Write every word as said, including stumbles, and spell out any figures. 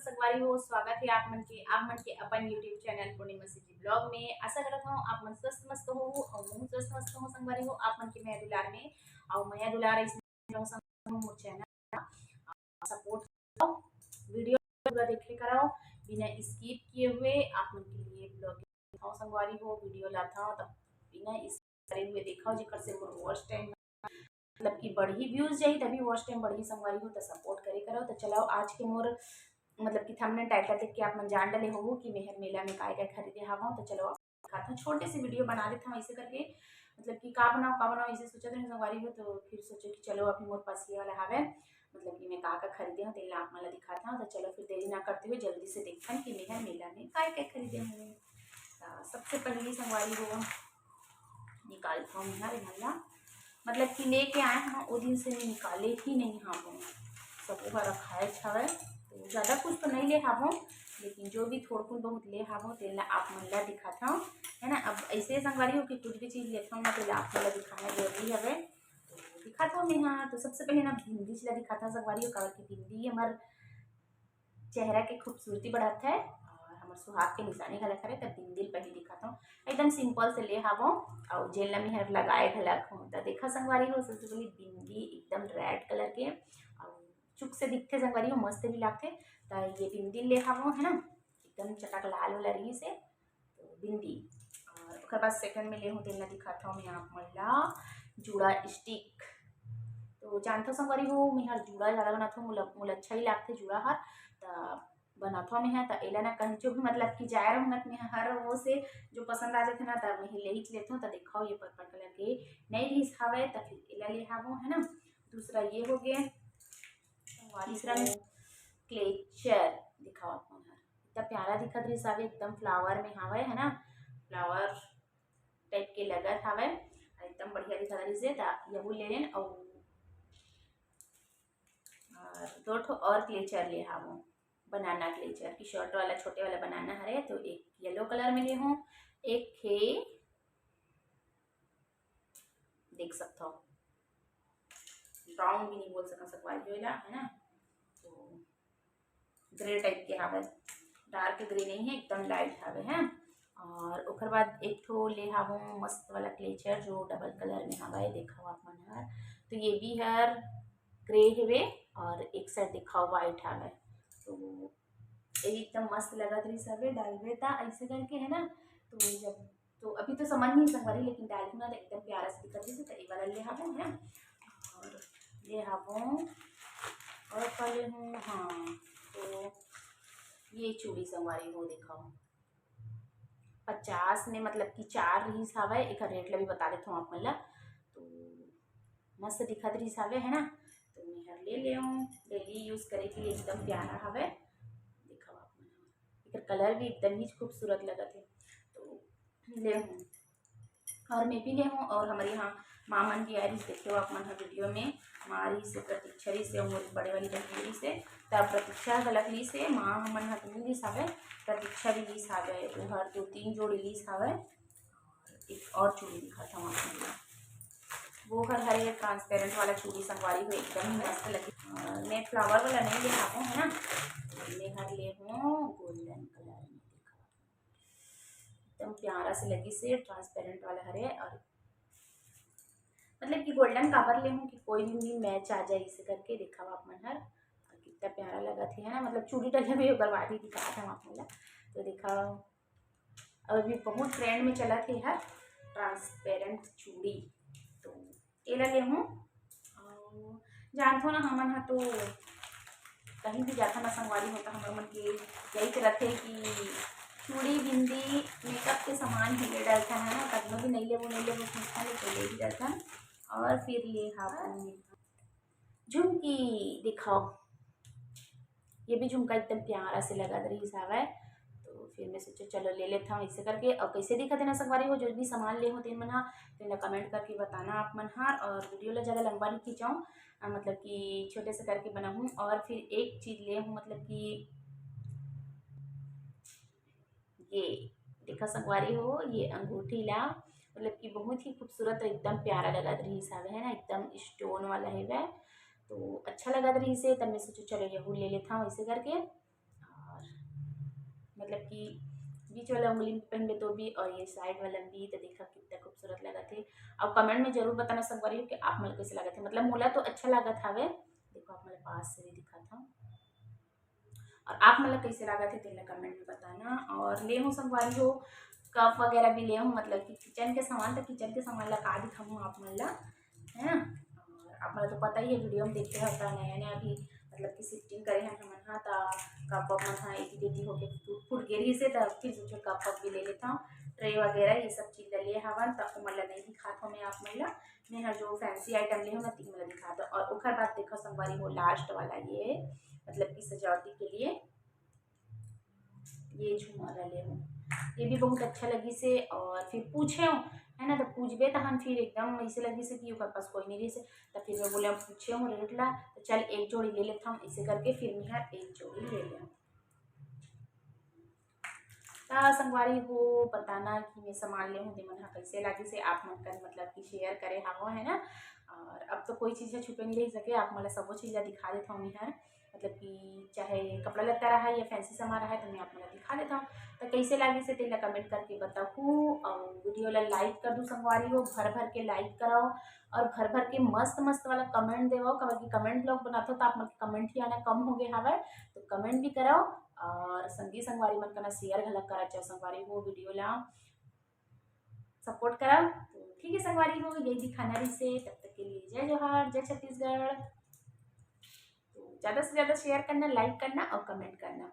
संगवारी हो, स्वागत हे आप मन के, आप मन के अपन YouTube चैनल पूर्णिमा सीजी ब्लॉग में। आशा करत हूँ आप मन स्वस्थ मस्त हो और मैं स्वस्थ मस्त हूँ संगवारी हो, आप मन के मया दुलार में। और मया दुलार ऐसे मोर चैनल सपोर्ट करो, वीडियो पूरा देखे करो, बिना स्किप किए हुए आप मन के लिए ब्लॉग दिखाओ संगवारी हो। वीडियो लाता हो तब बिना स्किप करे हुए देखो, जेकर से मोर वॉच टाइम मतलब कि बढ़ही, व्यूज जाही तभी वॉच टाइम बढ़ही संगवारी हो, तो सपोर्ट करे करो। तो चलो आज के मोर मतलब कि थंबनेल टाइटल देख के आप मन जान डले होहू कि मेहर मेला में काय काय खरीदे हावों। तो चलो दिखाता हूँ, छोटे से वीडियो बना लेता हूँ ऐसे करके, मतलब कि का बनाओ का बनाओ ऐसे सोचत रहे संगवारी हो, तो फिर सोचे कि चलो अभी मोर पास ये वाला हावे, मतलब कि मैं का का खरीदे हूँ तेला आप मन ला दिखाता हूँ। तो चलो फिर देरी ना करते हुए जल्दी से देखते हैं कि मेहर मेला में काय काय खरीदे हूँ। तो सबसे पहली संगवारी हो निकालता हूँ मेहर मेला, मतलब कि लेके आए हूँ वो दिन से मैं निकाले ही नहीं हावों, सब वो रखाए हवे। तो ज़्यादा कुछ तो नहीं ले हावों, लेकिन जो भी थोड़कुन बहुत ले हावों तेला आप मन ला दिखाता हूँ, है ना। अब ऐसे संगवारी हो कि कुछ भी चीज़ लेता हूँ ना तेला आप मन ला दिखाना जरूरी हवे। तो दिखाता हूँ मैं, हाँ, तो सबसे पहले ना बिंदी ला दिखाता हूँ संगवारी हो, काबर कि बिंदी हमार चेहरा के खूबसूरती बढ़ात है और हमर सुहाग के निशानी घलक हरे, तब बिंदी ल पहली दिखात हूँ। एकदम सिंपल से ले हावों और जेन ला मेहर लगाए घलक हूँ। त देखा संगवारी हो, सबसे पहली बिंदी एकदम रेड कलर के और चुक से दिखथे संगवारी हो, मस्त भी लागथे। त ये बिंदी ले हावों, है ना, एकदम चटक लाल वाला रही से, तो बिंदी। और ओकर बाद सेकंड में ले हूँ, तेन ला दिखात हूँ मैं आप मन ला जूड़ा स्टिक। तो जानथो संगवारी हो, मैं हर जूड़ा ज़्यादा बनात हूँ, मोला मोला अच्छा ही लागथे जूड़ा हर। त बनात हूँ मैं ह, त एला ना कहीं जो भी मतलब कि जाए रहूँ ना, त मैं हर वो से जो पसंद आ जाथे ना, त मैं ले ही लेत हूँ। त देखो ये पर्पल कलर के नई रहीस हावय, त फिर एला ले हावों, है ना। दूसरा ये हो गए, तीसरा में क्लेचर दिखाओ आप मन हर, इतना प्यारा दिखत रहीस हावय, एकदम फ्लावर में हावय, है ना, फ्लावर टाइप के लगत हावय, एकदम बढ़िया दिखत रहीस हे, त यहू ले लेन। अउ और दो ठो और क्लेचर ले हावों, बनाना क्लेचर की शॉर्ट वाला, छोटे वाला बनाना हरे, तो एक येलो कलर में ले हूँ, एक हे, देख सकत हो, ब्राउन भी नहीं बोल सकत संगवारी हो एला, है ना, तो ग्रे टाइप के हावय, डार्क ग्रे नहीं है, एकदम लाइट हावय, है। और ओकर बाद एक ठो ले हावों मस्त वाला क्लेचर जो डबल कलर में हावय, देखो आप मन हर, तो ये भी हर ग्रे हवे और एक साइड देखो व्हाइट हावय, तो ये एकदम मस्त लगत रहीस हवे, डालबे त ऐसे करके, है ना। तो जब, तो अभी तो समझ नहीं संगवारी, लेकिन डालहूँ ना तो एकदम प्यारा से दिखत रहीस, तो ये वाला ले हावों, है ना। और ले हावों और का ले हूँ, हाँ, तो ये चूड़ी संगवारी हो, देखो पचास में मतलब कि चार रहीस हावय, एकर रेट ला भी बता देत हूँ आप मन ला। तो मस्त दिखत रहीस हावय, है ना, तो मैं हर ले ले हूँ, डेली यूज करे के लिए एकदम प्यारा हावय। देखो आप मन, एकर कलर भी एकदम ही खूबसूरत लगत है, तो ले हूँ। और मैं भी ले हूँ, और हमारे यहाँ माँ मन भी आ रहीस, देखो आप मन ह वीडियो में, माँ रहीस हे, प्रतीक्षा रहीस हे, और मोर बड़े वाली बहन रहीस हे, त प्रतीक्षा घलक लीस हे, माँ हमन ह तो नहीं लीस हावय, प्रतीक्षा भी लीस हावय, ओहर दो तीन जोड़ी लीस हावय। एक और चूड़ी दिखात हूँ आप मन ला, वो हर हरे ट्रांसपेरेंट वाला चूड़ी संगवारी हो, एकदम ही मस्त लगी। अ, मैं फ्लावर वाला नहीं ले हावों, है ना, मैं हर ले हूँ गोल्डन कलर में, देखो एकदम प्यारा से लगी से ट्रांसपेरेंट वाला हरे, और मतलब कि गोल्डन काबर ले हूँ कि कोई भी मैच आ जाए इसे करके, देखा आप मन हर, और कितना प्यारा लगत है ना, मतलब चूड़ी टलिया भी ओकर बाद ही दिखात हूँ आप मन ला। तो देखा, अभी बहुत ट्रेंड में चलत हे हर ट्रांसपेरेंट चूड़ी, तो एला ले हूँ। अउ जानथो ना, हमन ह तो कहीं भी जाथन ना संगवारी हो, त हमर मन के यही तो रथे कि चूड़ी, बिंदी, मेकअप के सामान ही ले डरथन, है ना, कतनो भी नहीं लेबो, नहीं लेबो, सोचथन, लेकिन ले ही डरथन। और फिर ले हावों झुमकी, दिखाओ, ये भी झुमका एकदम प्यारा से लगत रहीस हावय, तो फिर मैं सोचे चलो ले लेत हूँ ऐसे करके। और कैसे दिखत है ना संगवारी हो, जो भी सामान ले हो तेन मन हा, तेन ला कमेंट करके बताना आप मन हार। और वीडियो ला ज़्यादा लंबा नहीं खींचाऊँ, अ, मतलब कि छोटे से करके बनाऊँ। और फिर एक चीज़ ले हूँ, मतलब कि ये देखा संगवारी हो, ये अंगूठी ला, मतलब कि बहुत ही खूबसूरत और एकदम प्यारा लगत रहीस हावय, है ना, एकदम स्टोन वाला हेवय, तो अच्छा लगत रहीस हे, तब मैं सोचे चलो यहू ले लेत हूँ ऐसे करके। मतलब कि बीच वाला उंगली में पहनबे तो भी, और ये साइड वाला भी। तो देखा कितना खूबसूरत लगत हे। अब कमेंट में जरूर बताना संगवारी हो कि आप मन ल कैसे लगत हे। मतलब मोला तो अच्छा लगत हवे। देखो आप मन ल पास से भी दिखात हूँ, और आप मन ल कैसे लगत हे तेला कमेंट में बताना। और ले हूँ संगवारी हो, कप वगैरह भी ले हूँ, मतलब कि किचन के सामान। तो किचन के सामान ला का दिखाऊँ आप मन ला, है ना? और आप मन ल तो पता ही है, वीडियो में देखे होता नया नया अभी, मतलब कि शिफ्टिंग करे हैं हमन हा, त कप वप मन हा एती तेती होके टूट फूट गे रहिस हे, त फिर सोचे कप वप भी ले लेता हूँ। ट्रे वगैरह ये सब चीज ला ले हवन, त ओमन ला नहीं दिखात हूँ मैं आप मन ला। मैं हर जो फैंसी आइटम ले हूँ ना, तीन मन ला दिखात हूँ। और ओकर बाद देखो संगवारी हो, लास्ट वाला ये, मतलब कि सजावटी के लिए ये झूमर ला ले हूँ, ये भी बहुत अच्छा लगिस हे। और फिर पूछे हूँ, है ना, तो पूछबे तहन फिर एकदम ऐसे लगिस हे कि ओकर पास कोई नहीं रहिस हे। तो फिर मैं बोले, हम पूछे हूँ रेट ला, तो चल एक जोड़ी ले लेता हूँ, ऐसे करके फिर मैं हर एक जोड़ी ले ले हूँ। त संगवारी हो, बताना कि मैं सामान ले हूँ, ते मन हा कैसे लागिस हे, आप मन कर मतलब कि शेयर करे हवो, है ना। और अब तो कोई चीज़ ह छुपे नहीं रह सके, आप मन ला सबो चीज़ ला दिखा देत हूँ मैं हर, मतलब कि चाहे कपड़ा लत्ता रहा या फैंसी सामान रहा, तो मैं आप मन ला दिखा देत हूँ। तो कैसे लागिस हे, तेला कमेंट करके बताहू, और वीडियो ला लाइक कर दू संगवारी हो, भर भर के लाइक कराओ, और भर भर के मस्त मस्त वाला कमेंट देवो, काबर कि कमेंट ब्लॉग बनाथो तो आप मन के कमेंट ही आना कम हो गए हवय, तो कमेंट भी कराओ। और संगी संगवारी मन कना शेयर घलक करा, चाहे संगवारी हो वीडियो ला सपोर्ट करा। तो ठीक है संगवारी हो, यही दिखाना रहिस हे। तब तक के लिए जय जोहार, जय छत्तीसगढ़। तो ज़्यादा से ज़्यादा शेयर करना, लाइक करना और कमेंट करना।